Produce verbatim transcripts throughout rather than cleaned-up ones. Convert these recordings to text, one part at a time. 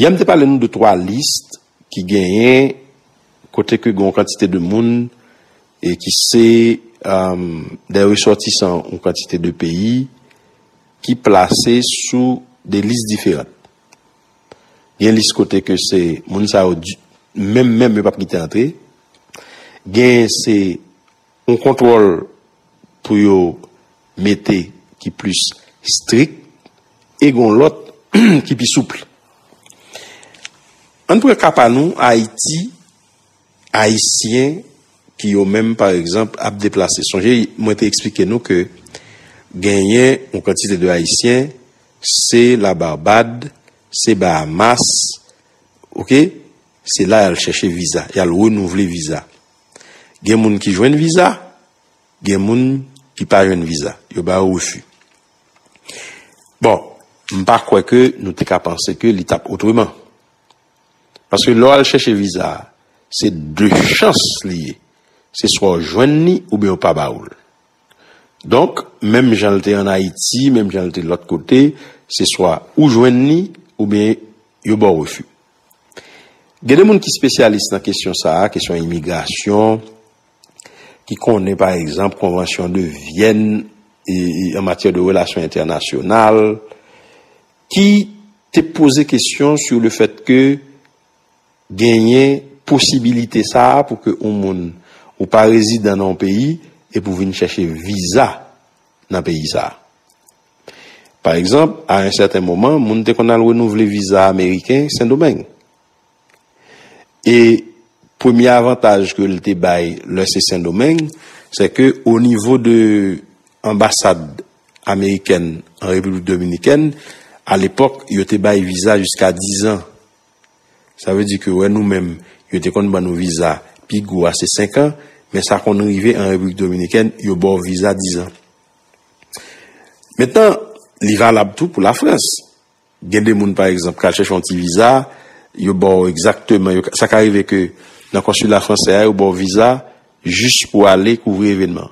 Yè m te pale nou de twa lis ki genyen kote ke gen yon kantite de moun e ki se um, de resòtisan yon kantite de peyi ki plase sou de lis diferan. Gen lis kote ke se moun sa yo menm menm yo p ap kite antre. Gen se yon kontwòl pou yo mete ki plis strik e gen lòt ki pi soup. Ann pran ka pa nou, Ayiti, Ayisyen ki yo menm, pa egzanp, ap deplase. Sonje, mwen te eksplike nou ke genyen yon kantite de Ayisyen, se Labarbad, se Bahamas, oke? Se la y al chèche viza, y al renouvle viza. Gen moun ki jwenn viza, gen moun ki pa jwenn viza. Yo ba yo refi. Bon, m pa kwè ke nou te ka panse ke li t ap otreman. Paske lè w al chèche viza a, se de chans li ye. Se swa w jwenn li oubyen yo pa ba ou l. Donk, menm jan l te ann Ayiti, menm jan l te lòt kote, se swa ou jwenn li oubyen yo ba w refi. Gen de moun ki espesyalis nan kesyon sa a, kesyon imigrasyon, ki konnen, pa egzanp, Konvansyon de Vyèn e, e, an matyè de relasyon entènasyonal, ki te poze kesyon sou le fèt ke genyen posibilite sa a pou ke yon moun ou pa rezidan nan yon peyi epi w vin chèche viza nan peyi sa a. Pa egzanp, a yon sèten moman, moun te konn al renouvle viza ameriken Sendomeng. E premye avantaj ke l te bay lè se Sendomeng, se ke o nivo de anbasad amerikèn an Repiblik Dominikèn, alepòk, yo te bay viza jiska dizan. Sa vle di ke wè nou menm, yo te konn ban nou viza pi gwo a se senk an, men sa konn rive an Repiblik Dominikèn, yo ba w viza dizan. Mentnan, li valab tou pou Lafrans. Gen de moun, pa egzanp, k al chèche yon ti viza, yo ba w egzakteman, yo, sa ka rive ke nan konsila fransè a, yo ba w viza jis pou ale kouvri evènman.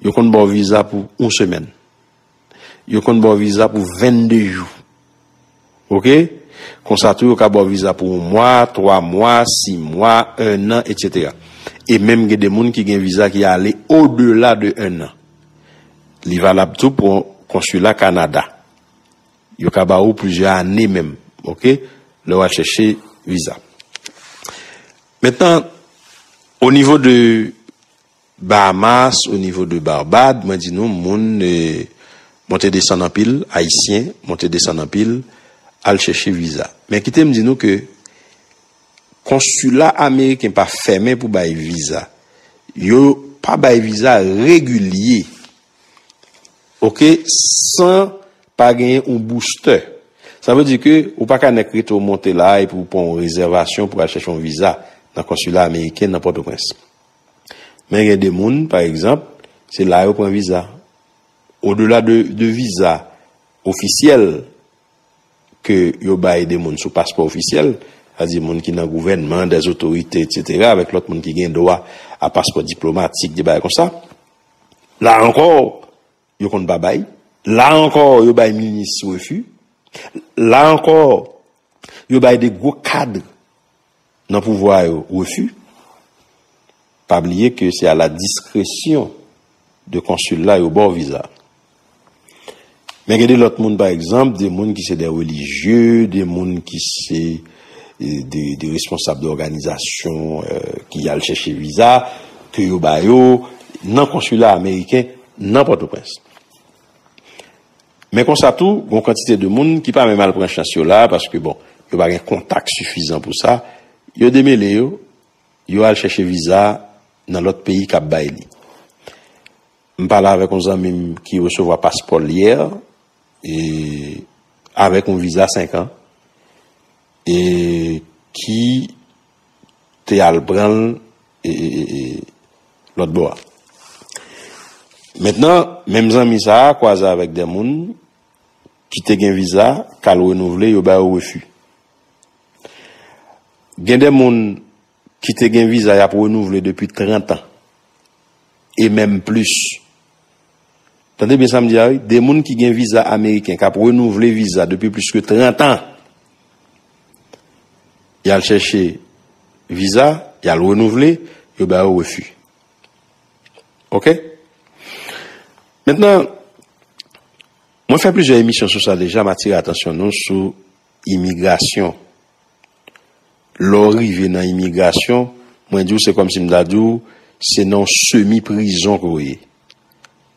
Yo konn ba w viza pou yon semèn. Yo konn ba w viza pou vennde jou. Oke? Konsa tou, yo ka ba w viza pou yon mwa, twa mwa, sis mwa, en an, etsetera. E menm gen de moun ki gen viza ki ale odela de en an. Li valab tou pou konsila Kanada. Yo ka ba ou plizyè ane menm, oke? Lè w al chèche viza. Mentnan, o nivo de Bahamas, o nivo de Barbad, mwen di nou, moun eh, monte desann anpil, Ayisyen, monte desann anpil, al chèche viza. Men kite m di nou ke konsila ameriken pa fèmen pou bay viza. Yo pa bay viza regilye, oke, san pa genyen yon booster. Sa vle di ke ou pa ka nèk rete w monte la epi w pran yon rezèvasyon pou al chèche yon viza nan konsila ameriken nan Pòtoprens. Men gen de moun, pa egzanp, se la yo pran viza. Odela de, de viza ofisyèl ke yo bay de moun sou paspò ofisyèl, sa di moun ki nan gouvènman, dè otorite, etsetera, avèk lòt moun ki gen dwa a paspò diplomatik, de bagay konsa. La ankò, yo konn pa bay. La ankò, yo bay minis refi. La ankò, yo bay de gwo kad nan pouvwa yo refi. Pa bliye ke se a la diskresyon de konsil la yo ba w viza. Men gen de lòt moun, pa egzanp, de moun ki se de relijye, de moun ki se eh, de, de responsab de òganizasyon eh, ki al chèche viza, ke yo ba yo nan konsila ameriken nan Pòtoprens. Men konsa tou, gon kantite de moun ki pa menm al pran chans yo la, paske bon, yo pa gen kontak sifizan pou sa, yo demele yo, yo al chèche viza nan lòt peyi k ap bay li. M pale avèk yon zanmi m ki resevwa paspò l yè, e avèk yon viza senk an, e ki te al pran l e, e, e, e, lòt bò a. Mentnan, menm zanmi sa a kwaze avèk de moun ki te gen viza, k al renouvle, yo ba yo refi. Gen de moun ki te gen viza y ap renouvle depi trant an, e menm plis. Tande byen sa m di a wi, de moun ki gen viza ameriken k ap renouvle viza depi plis ke trant an, y al chèche viza, y al renouvle, yo ba yo refi. Oke? Mentnan, mwen fè plizyè emisyon sou sa deja, m atire atansyon nou sou imigrasyon. Lè w rive nan imigrasyon, mwen di w se kòmsi m ta di w se nan yon semi prizon ke w ye.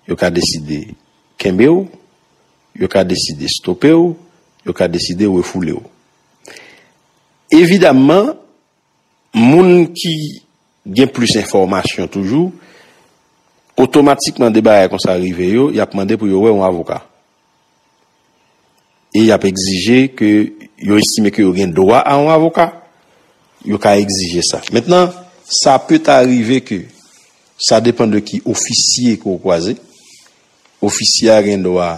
Yo ka deside kenbe w, yo ka deside stope w, yo ka deside refoule w. Evidamman, moun ki gen plis enfòmasyon toujou, otomatikman de bagay konsa rive yo, y ap mande pou yo wè yon avoka. E y ap egzije ke yo estime ke yo gen dwa a yon avoka, yo ka egzije sa. Mentnan, sa peta rive ke sa depann de ki ofisye ke w kwaze. Ofisye a gen dwa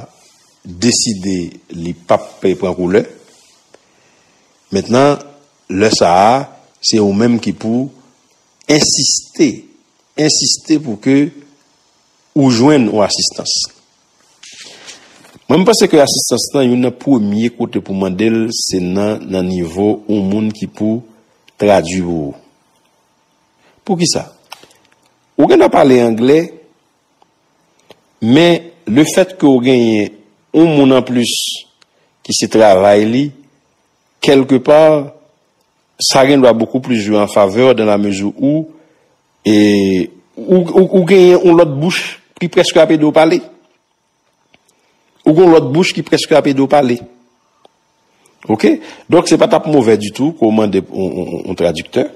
deside li p ap pran koulè. Mentnan, lè sa a, se ou menm ki pou ensiste, ensiste pou ke ou jwenn yon asistans. Mwen, m panse ke asistans lan, youn nan premye kote pou mande l, se nan, nan nivo yon moun ki pou tradui pou ou. Poukisa? Ou gen dwa pale anglè, men lefèt ke w genyen yon moun anplis ki se travay li, kèlkepa, sa gen dwa bokou plis jwe an favè w dan la mezi ou, e, ou, ou, ou genyen yon lòt bouch ki prèske ap ede w pale. Ou gen yon lòt bouch ki prèske ap ede w pale. Oke? Donk, se pa t ap movè ditou ke w mande yon, yon, yon, yon tradiktè.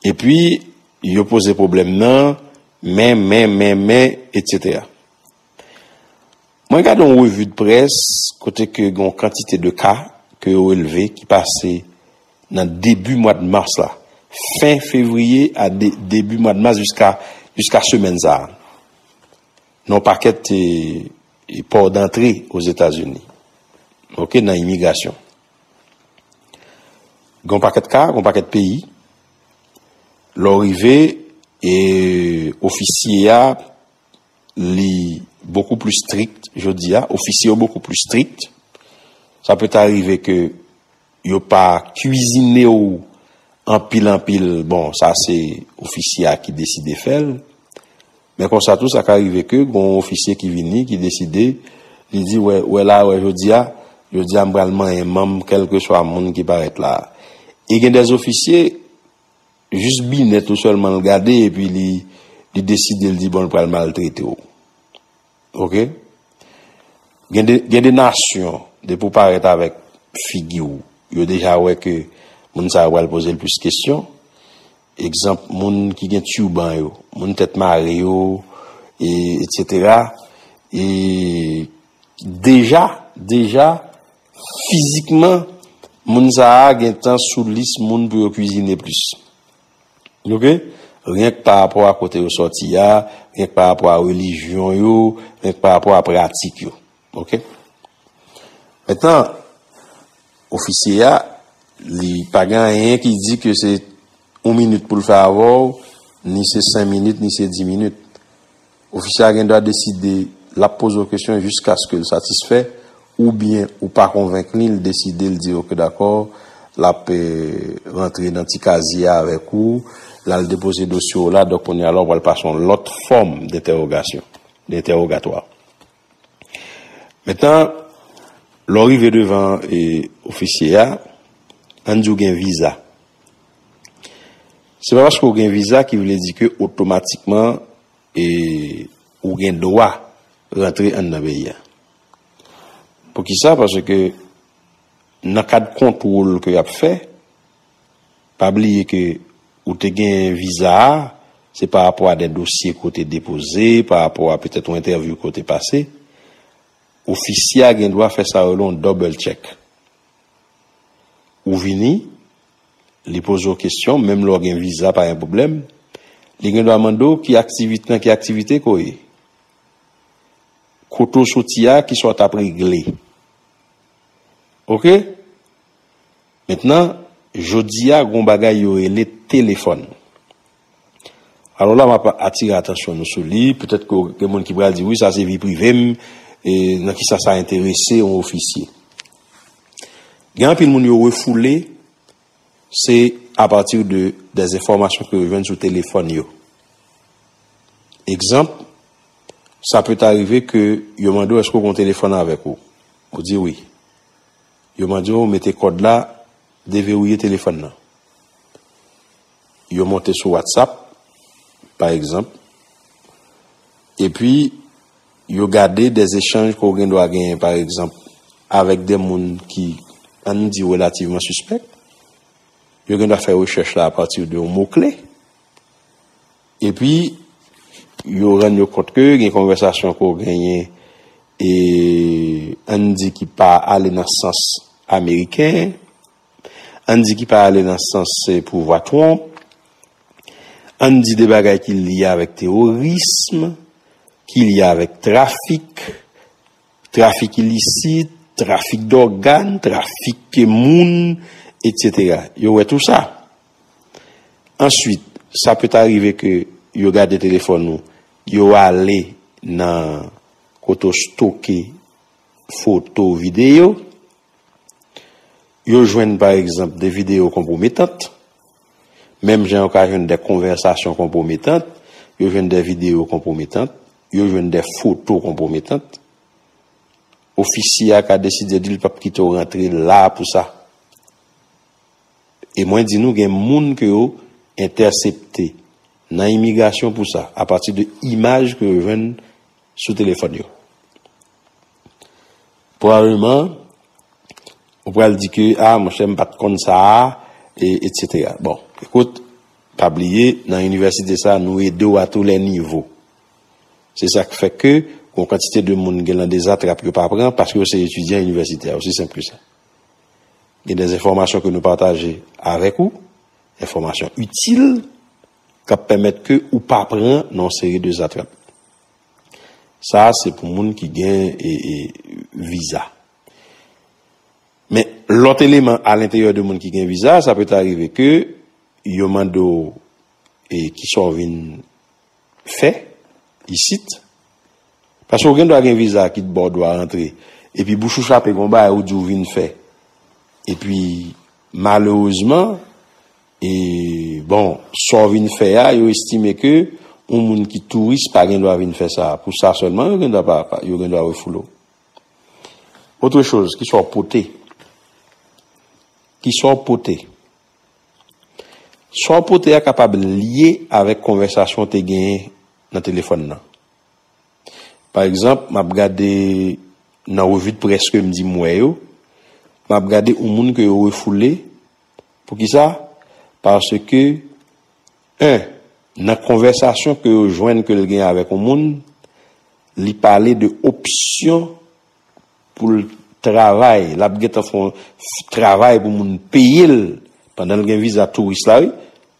Epi, yo poze pwoblèm nan, men, men, men, men, etsetera. Mwen gade yon revi de près kote ke gen yon kantite de ka ke yo relve ki pase nan debi mwa de mas la, fen fevriye a de, debi mwa de mas jiska, jiska semèn sa a. Nan yon pakèt, e, e, pò dantre Ozetazini. Oke, nan imigrasyon. Gen yon pakèt ka, gen yon pakèt peyi. Lè w rive, e, ofisye a, li bokou pli strik, jodi a, ofisye yo bokou pli strik. Sa peta rive ke yo pa kwizine w anpil, anpil. Bon, sa se ofisye a ki deside fè l. Men konsa tou, sa ka rive ke gen yon ofisye ki vini, ki deside, li di, wè, wè la, wè jodi a, jodi a m pral manyen manm, kèlkeswa moun ki parèt la. E gen de ofisye, jis binèt ou sèlman l gade, epi li, li deside, l di, bon, l pral maltrete w. Oke? Gen de, gen de nasyon, depi w parèt avèk figi w, yo deja wè ke moun sa yo pral poze l plis kesyon. Egzanp, moun ki gen tiuban yo, moun tèt mare yo, e, etsetera. E deja, deja, fizikman, moun sa a gen tan sou lis moun pou yo kwizine plis. Oke? Ryenk pa rapò a kote yo sòti a, ryenk pa rapò a relijyon yo, ryenk pa rapò a pratik yo. Oke? Mentnan, ofisye a, li pa gen anyen ki di ke se yon minit pou l fè avè w, ni se senk minit, ni se dis minit. Ofisye a gen dwa deside l ap poze w kesyon jiskaske l satisfè, oubyen ou pa konvenk li, l deside, l di, oke, dakò, l ap, eh, rantre nan ti kazye a avèk ou, l al depoze dosye w la, donk kounye a la, w pral pase yon lòt fòm dentèwogasyon, dentèwogatwa. Mentnan, lè w rive devan, eh, ofisye a, ann di w gen viza. Se pa paske w gen viza ki vle di ke otomatikman, eh, ou gen dwa rantre anndan peyi a. Poukisa? Paske nan kad kontwòl ke y ap fè, pa bliye ke ou te gen viza a, se pa rapò a de dosye ke w te depoze, pa rapò a petèt yon entèvyou ke w te pase. Ofisye a gen dwa fè sa yo rele yon double check. Ou vini, li poze w kesyon, menm lè w gen viza, pa gen pwoblèm. Li gen dwa mande w ki aktivite, nan ki aktivite ke w ye. Kote w soti a, kisa w t ap regle. Oke? Mentnan, jodi a, gen yon bagay yo rele telefòn. Alò la, m ap atire atansyon nou sou li. Petèt ke gen moun ki pral di, wi, sa se vi prive m, e nan kisa sa enterese yon ofisye. Gen anpil moun yo refoule, Se apati de dè enfòmasyon ke yo jwenn sou telefòn yo. Egzanp, sa pè ta rive ke yo mande w èske w gen yon telefòn avèk ou. Ou di wi. Yo mande w mete kòd la, deverouye telefòn nan. Yo monte sou WhatsApp, pa egzanp, epi yo gade dè echanj ke w gen dwa genyen, pa egzanp, avèk dè moun ki, ann di, relativman sispèk. Yo gen dwa fè rechèch la apati de yon mo kle. Epi, yo rann yo kont ke gen konvèsasyon ke w genyen, e, ann di, ki pa ale nan sans ameriken, ann di, ki pa ale nan sans, eh, pouvwa Trump, ann di, de bagay ki lye avèk teworism, ki lye avèk trafik, trafik ilisit, trafik dògàn, trafik moun, etsetera. Yo wè tou sa. Answit, sa pè ta rive ke yo gade telefòn ou, yo ale nan kote w stoke foto, videyo, yo jwenn, pa egzanp, de videyo konpwometant, menm jan yo ka jwenn de konvèsasyon konpwometant, yo jwenn de videyo konpwometant, yo jwenn de foto konpwometant. Ofisye a ka deside di l p ap kite w rantre la pou sa. E mwen di nou, gen moun ke yo entèsepte nan imigrasyon pou sa, apati de imaj ke yo jwenn sou telefòn yo. Pwobableman, ou pral di ke, a, monchè, m pa t konn sa a, e, etsetera. Bon, ekout, pa bliye, nan inivèsite sa a, nou ede w a tou lè nivo. Se sa k fè ke yon kantite de moun gen lan de zatrap yo pa pran paske yo se etidyan inivèsitè, osi senp ke sa. Gen de enfòmasyon ke nou pataje avèk ou, enfòmasyon itil, k ap pèmèt ke ou pa pran nan yon seri de zatrap. Sa a se pou moun ki gen, e, e, viza. Men lòt eleman alenteryè de moun ki gen viza, sa pè ta rive ke yo mande w, e, kisa w vin fè isit. Paske w gen dwa gen viza ki t ba w dwa rantre. Epi bouch ou chape gon bagay ou di w vin fè. Epi malerezman, e bon, sa w vin fè a, yo estime ke yon moun ki touris pa gen dwa vin fè sa. Pou sa sèlman, yo gen dwa pa, pa, yo gen dwa refoule w. Otre choz, kisa w pote? Kisa w pote? Sa w pote a kapab lye avèk konvèsasyon w te genyen nan telefòn nan. Pa egzanp, m ap gade nan revi de près ke m di m wè yo, m ap gade yon moun ke yo refoule. Poukisa? Paske, en, nan konvèsasyon ke yo jwenn ke l gen avèk yon moun, li pale de opsyon pou l travay. L ap gentan fè yon f-, travay pou moun peye l, pandan l gen viza touris la, wi,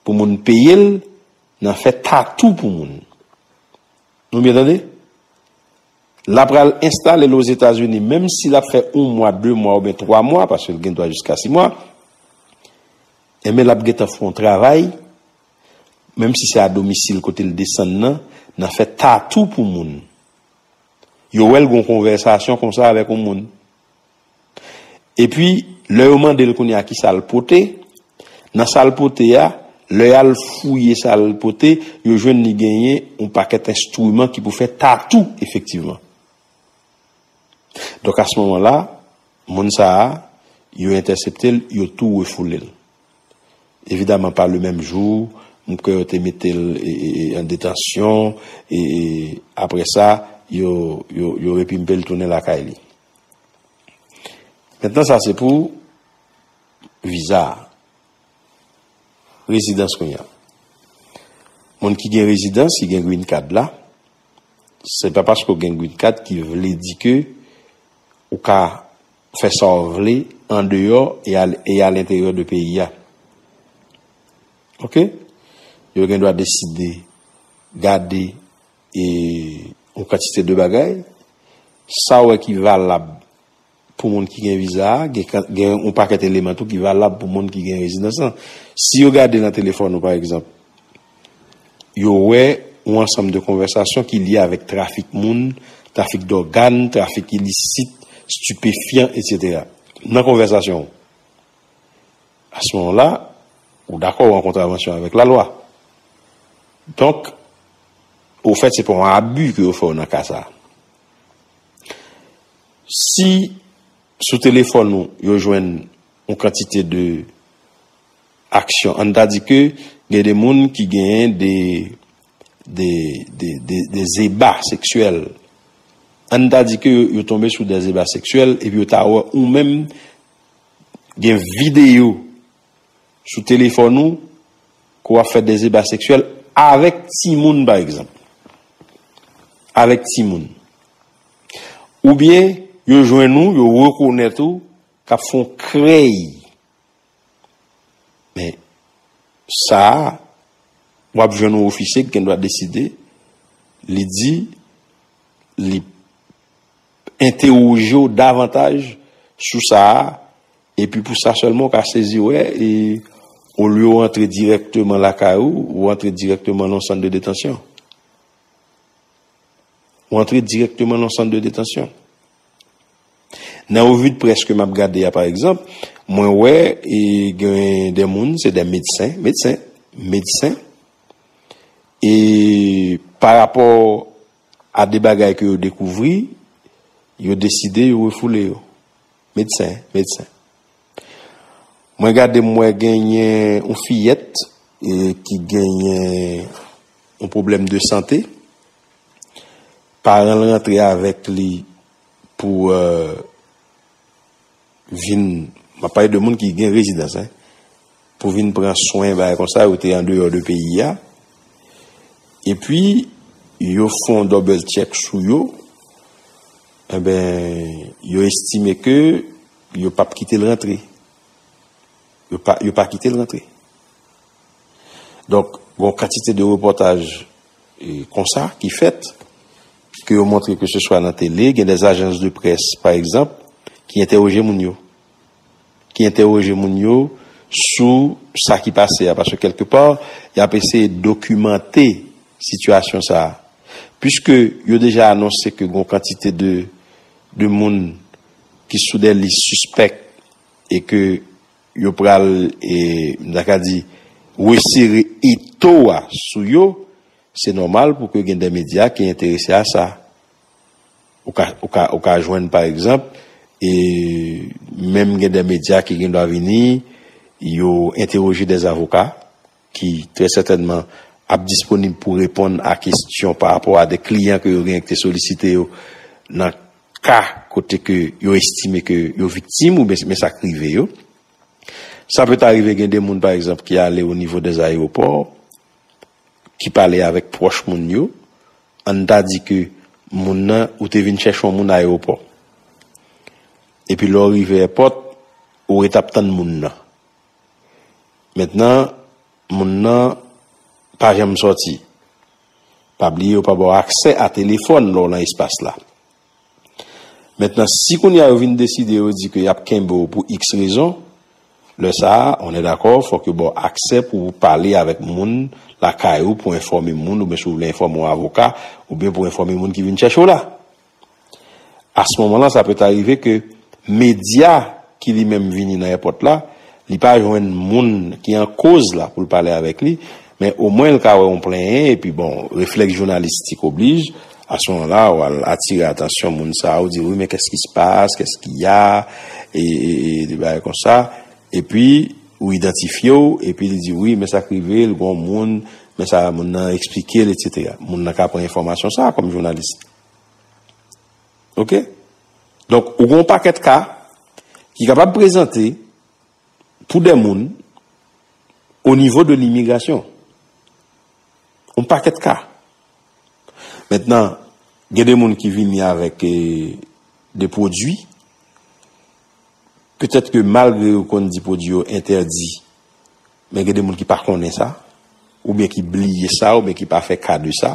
pou moun peye l nan fè tatou pou moun. Nou byen tande? L ap pral enstale l Ozetazini, menm si l ap fè yon mwa, de mwa oubyen twa mwa, paske l gen dwa jiska sis mwa, enben l ap gentan fè yon travay, menm si se a domisil kote l desann nan, nan fè tatou pou moun. Yo wè l gen yon konvèsasyon konsa avèk yon moun. Epi, lè yo mande l kounye a kisa l pote, nan sa l pote a, lè y al fouye sa l pote, yo jwenn li genyen yon pakèt enstriman ki pou fè tatou, efektivman. Donk, a se moman la, moun sa a, yo entèsepte l, yo tou refoule l. Evidaman, pa le menm jou, m kwè yo te mete l, e, e, e, an detansyon, e, e, apre sa, yo, yo, yo repimpe l tounen lakay li. Mentnan, sa se pou viza a. Rezidans kounye a. Moun ki gen rezidans, ki gen green card la, se pa paske w gen green card ki vle di ke ou ka fè sa w vle andeyò e al-, e alenteryè de peyi a. Oke? Yo gen dwa deside gade e yon kantite de bagay. Sa w wè ki valab pou moun ki gen viza a, gen, gen yon pakèt eleman tou ki valab pou moun ki gen rezidans lan. Si yo gade nan telefòn ou, pa egzanp, yo wè yon ansanm de konvèsasyon ki lye avèk trafik moun, trafik dògàn, trafik ilisit, stipefyan, etsetera. Nan konvèsasyon ou, a se moman la, ou dakò, ou an kontravansyon avèk lalwa. Donk, ofèt, se pa yon abi ke yo fè w nan ka sa a. Si sou telefòn ou, yo jwenn yon kantite de aksyon, ann ta di ke gen de moun ki genyen de, de, de, de, de zeba seksyèl. Ann ta di ke yo, yo tonbe sou de zeba seksyèl, epi yo ta wè ou menm gen videyo sou telefòn ou ke w ap fè de zeba seksyèl avèk timoun, pa egzanp. Avèk timoun. Oubyen, yo jwenn ou, yo rekonèt ou k ap fè yon krèy. Men, sa a, w ap jwenn yon ofisye ki gen dwa deside, li di, li entewoje w davantaj sou sa a, epi pou sa sèlman, w ka sezi wè, e olye w antre dirèkteman lakay ou, ou antre dirèkteman nan yon sant de detansyon. Ou antre dirèkteman nan yon sant de detansyon. Nan revui de près ke m ap gade a, pa egzanp, mwen wè, e, gen de moun, se de medsen, medsen, medsen, e pa rapò a de bagay ke yo dekouvri, yo deside yo refoule yo. Medsen, medsen. Mwen gade, m wè genyen yon fiyèt, e, ki genyen yon pwoblèm de sante. Paran l rantre avèk li pou, e, vin, m ap pale de moun ki gen rezidans, en, pou vin pran swen, bagay konsa, yo te andeyò de peyi a. Epi, yo fè yon double check sou yo, enben, yo estime ke yo p ap kite l rantre. Yo pa, yo pa kite l rantre. Donk, gen yon kantite de repòtaj, e, konsa ki fèt, ke yo montre ke se swa nan tele, gen de ajans de près, pa egzanp, ki entèwoje moun yo. Ki entèwoje moun yo sou sa ki pase a, paske kèlkepa, y ap eseye dokimante sitiyasyon sa a. Piske yo deja anonse ke gen yon kantite de, de moun ki sou de lis sispèk e ke yo pral, e, m ta ka di, resere eto a sou yo, se nòmal pou ke gen de medya ki enterese a sa. Ou ka, ou ka, ou ka jwenn, pa egzanp, e menm gen de medya ki gen dwa vini, yo entewoje de avoka ki trè sètènman ap disponib pou reponn a kesyon pa rapò a de kliyan ke yo genyen ki te solisite yo nan ka kote ke yo estime ke yo viktim oubyen men sa k rive yo. Sa pè ta rive gen de moun, pa egzanp, ki ale o nivo de ayewopò, ki pale avèk pwòch moun yo. Ann ta di ke moun nan, ou te vin chèche yon moun ayewopò. Epi lè w rive èpòt, ou ret ap tann moun nan. Mentnan, moun nan pa janm sòti. Pa bliye, yo pa ba w aksè a telefòn lè w nan espas la. Mentnan, si kounye a yo vin deside, yo di ke y ap kenbe w pou iks rezon, lè sa a, on est d'accord, fòk yo ba w aksè pou w pale avèk moun lakay ou, pou enfòme moun, oubyen si w vle enfòme yon avoka, oubyen pou enfòme moun ki vin chèche w la. A se moman la, sa pè ta rive ke medya ki li menm vini nan èpòt la, li pa jwenn moun ki an koz la pou l pale avèk li, men omwen l ka wè yon plenyen, epi bon, reflèks jounalistik oblij, a se moman la, w al atire atansyon moun sa a, ou di, wi, men qu'est-ce qui se passe, qu'est-ce qu'il y a, e, e, e de bagay konsa, epi ou idantifye w, epi li di, wi, men sa k rive l, gon moun, men sa moun nan eksplike l, etsetera. Moun nan ka pran enfòmasyon sa a kòm jounalis. Oke? Donk, ou gen yon pakèt ka ki kapab prezante pou de moun o nivo de limigrasyon. Yon pakèt ka. Mentnan, gen de moun ki vini avèk, e, de pwodui. Petèt ke malgre yo konn di pwodui yo entèdi, men gen de moun ki pa konnen sa, oubyen ki bliye sa, oubyen ki pa fè ka de sa.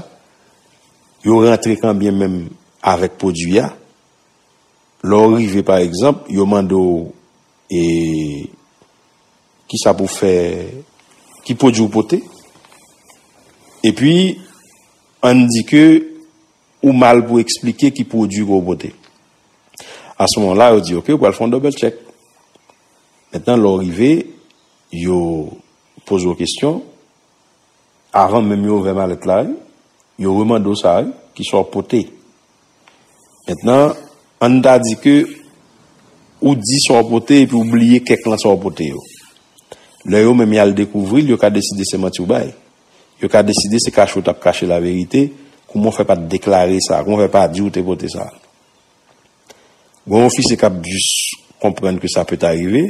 Yo rantre kanbyen menm avèk pwodui a. Lè w rive, pa egzanp, yo mande w, e, kisa pou w fè, ki pwodui w pote. Epi, ann di ke ou mal pou eksplike ki pwodui ke w pote. A se moman la, yo di, oke, ou pral fè yon double check. Mentnan, lè w rive, yo poze w kesyon, avan menm yo ouvè malèt la, wi, yo remande w sa, wi, ki sa w pote. Mentnan, ann ta di ke ou di sa w pote epi w bliye kèk lan sa w pote yo. Lè yo menm y al dekouvri l, yo ka deside se manti w bay. Yo ka deside se kache w t ap kache laverite, kouman w fè pa t deklare sa, kouman w fè pa di w te pote sa. Gen yon ofisye k ap jis konprann ke sa pèt arive,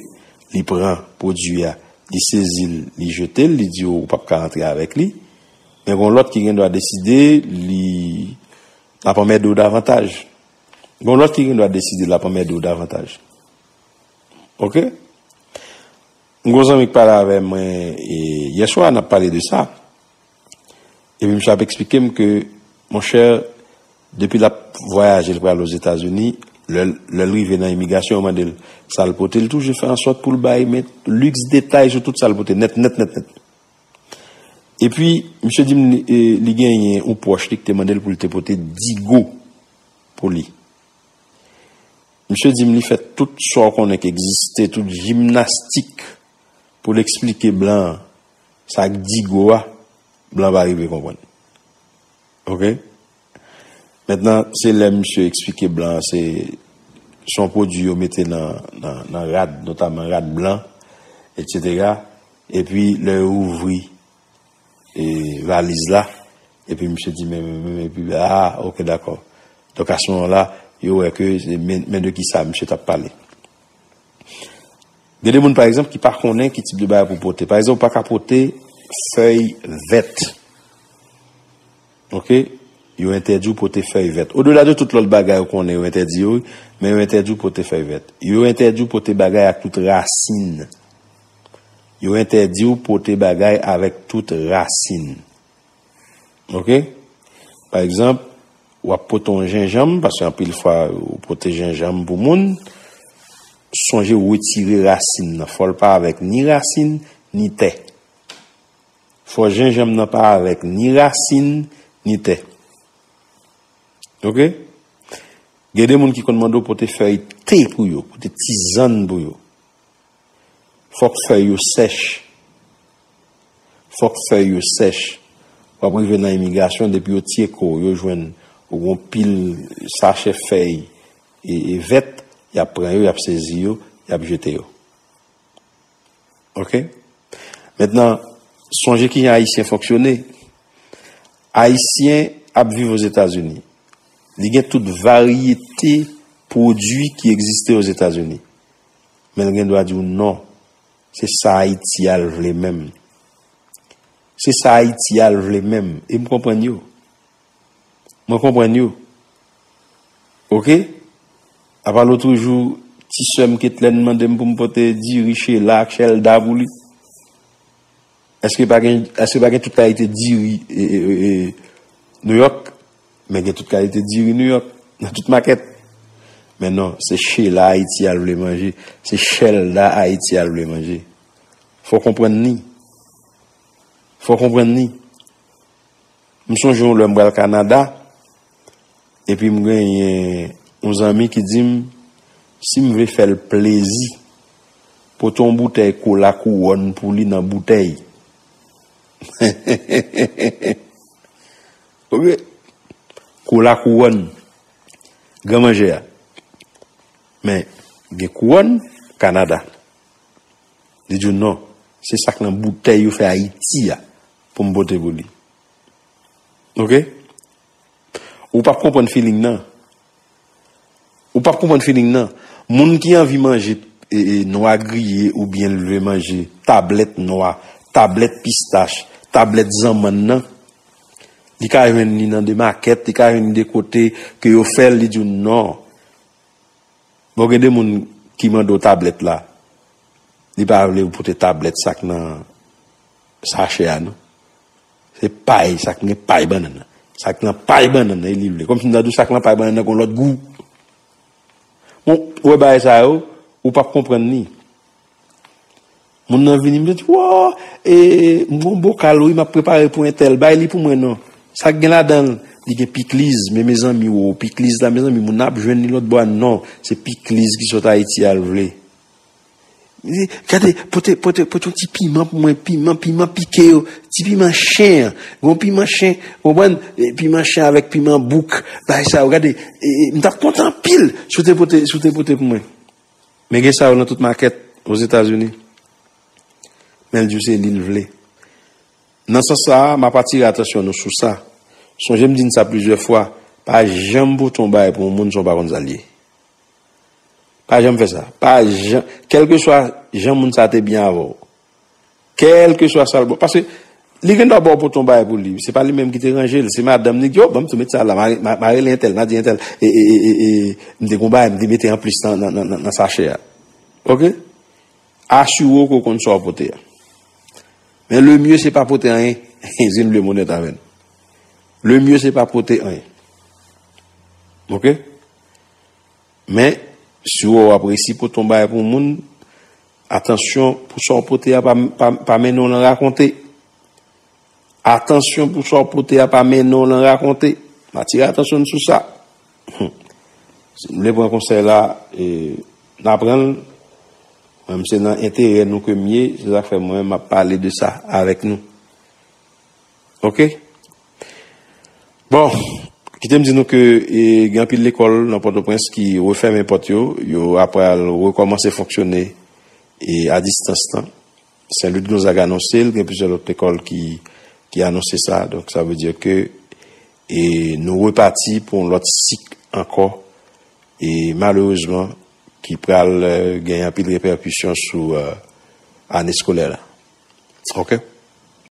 li pran pwodui a, li sezi l, li jete l, li di w ou p ap ka antre avèk li. Men gen yon lòt ki gen dwa deside li l ap anmède w davantaj. Gen yon lòt ki gen dwa deside l ap anmède w davantaj. Oke? M gen yon zanmi k pale avè mwen e, yè swa, n ap pale de sa. Epi misye ap eksplike m ke, monchè, depi l ap vwayaje, l pral Ozetazini, lè l, lè l rive nan imigrasyon, yo mande l sa l pote, l toujou fè ansòt pou l bay, men liks detay sou tout sa l pote, nèt, nèt, nèt, nèt. Epi, misye di m li, e, li genyen yon pwòch li ki te mande l pou l te pote digo pou li. Misye di m li fè tout sa w konnen ki egziste, tout jimnastik pou l eksplike blan an sa k digo a, blan pa rive konprann. Oke? Mentnan, se lè misye eksplike blan an, se, se yon pwodui yo mete nan, nan, nan rad, notaman rad blan, etsetera. Epi, lè yo ouvri e, valiz la, epi misye di, men, men, men, epi, ah, oke, dakò. Donk, a se moman la, yo wè ke, se, men, men de ki sa misye t ap pale. Gen de moun, pa egzanp, ki pa konnen ki tip de bagay pou pote. Pa egzanp, ou pa ka pote fèy vèt. Oke? Yo entèdi w pote fèy vèt. Odela de tout lòt bagay ou konnen yo entèdi yo, men yo entèdi w pote fèy vèt. Yo entèdi w pote bagay ak tout rasin. Yo entèdi w pote bagay avèk tout rasin. Oke? Pa egzanp, w ap pote yon jenjanm, paske anpil fwa, ou pote jenjanm pou moun, sonje retire rasin nan. Fò l pa avèk ni rasin, ni tè. Fò jenjanm nan pa avèk ni rasin, ni tè. Oke? Gen de moun ki konn mande w pote fèy te pou yo, pote tizann pou yo. Fòk fèy yo sèch. Fòk fèy yo sèch. W ap rive nan imigrasyon, depi yo tyeke w, yo jwenn ou gon pil sachè fèy e, e vèt, y ap pran yo, y ap sezi yo, y ap jete yo. Oke? Mentnan, sonje kijan Ayisyen fonksyone. Ayisyen ap viv Ozetazini. Li gen tout varyete pwodui ki egziste Ozetazini. Men l gen dwa di w non. Se sa Ayiti a l vle menm. Se sa Ayiti a l vle menm. E m konprann yo. Mwen konprann yo. Oke? Apa lòtjou, ti sè m Ketlèn mande m pou m pote diri Chela ak Chèlda pou li. Èske pa gen, èske pa gen tout kalite diri, e, e, e, e, Nouyòk? Men gen tout kalite diri Nouyòk, nan tout makèt. Men non, se Chela Ayiti a l vle manje. Se Chèlda Ayiti a l vle manje. Fò w konprann ni. Fò w konprann ni. M sonje yon lè m pral Kanada, epi m genyen yon zanmi ki di m, si m vle fè l plezi, pote yon boutèy kola kouwòn pou li nan boutèy. Oke? Kola kouwòn. Gran manje a. Men, gen kouwòn Kanada. Li di w non. Se sa k nan boutèy yo fè Ayiti a pou m pote pou li. Oke? Ou p ap konprann feeling nan. Ou p ap konprann feeling nan. Moun ki anvi manje, e, e, nwa griye oubyen l vle manje tablèt nwa, tablèt pistach, tablèt zanmann nan, li ka jwenn li nan de makèt, li ka jwenn li de kote ke yo fè l, li di w non. Bon, gen de moun ki mande w tablèt la, li pa vle w pote tablèt sa k nan sachè a, non. Se pay, sa k gen pay bannann nan. Sa k nan pay bannann nan, e li vle. Kòmsi m ta di w sa k nan pay bannann nan gon lòt gou. Bon, ou wè bagay sa yo, ou p ap konprann li. Moun nan vini, m di, "Wò, e, m gon bokal, wi, m ap prepare pou entèl. Bay li pou mwen, non." Sa k gen ladan l? Li gen pikliz, men mezanmi, wo, pikliz la, mezanmi, moun nan ap jwenn li lòt bò a, non. Se pikliz ki sot Ayiti a l vle. Li di, "Gade, pote, pote, pote yon ti piman pou mwen, piman, piman pike yo, ti piman chen an. Gon piman chen, konprann? E, piman chen avèk piman bouk, bagay sa yo, gade, e, e, m t ap kontan anpil si w te pote, si w te pote pou mwen." Men gen sa yo nan tout makèt Ozetazini. Men l di w se li l vle. Nan sans sa a, m ap atire atansyon nou sou sa. Sonje m di n sa plizyè fwa, pa janm pote yon bagay pou yon moun san w pa konn sa l ye. Pa janm fè sa. Pa janm, kèlkeswa jan moun sa te byen avè w. Kèlkeswa sa l bon. Paske li gen dwa ba w pote yon bagay pou li. Se pa li menm ki te ranje l. Se madanm li ki di, "O, ban m tou met sa la. M a, m a, m a rele entèl, m a di entèl. E, e, e, e, e, m te gon bagay, m te mete anplis nan, nan, nan, nan, nan sachè a." Oke? Asire w ke w konn sa w pote a. Men le mieux se pa pote anyen. Zin vle m onèt avè n. Le mieux se pa pote anyen. Oke? Men, si w wè w ap resi pote yon bagay pou moun, atansyon pou sa w pote a pa, pa, pa mennen w nan rakonte. Atansyon pou sa w pote a pa mennen w nan rakonte. M atire atansyon n sou sa. Si nou vle pran konsèy la, e, n a pran l. Mwen, se nan enterè nou ke m ye, se sa k fè mwen, m ap pale de sa avèk nou. Oke? Bon, kite m di nou ke, e, gen anpil lekòl nan Pòtoprens ki refèmen pòt yo, yo apral rekòmanse fonksyone, e, a distans lan. Saint Louis Gonzague anonse l, gen plizyè lòt lekòl ki, ki anonse sa. Donk, sa vle di ke, e, nou repati pou yon lòt sik ankò, e, malerezman, ki pral, e, gen anpil repèkisyon sou, e, ane eskolè la. Oke?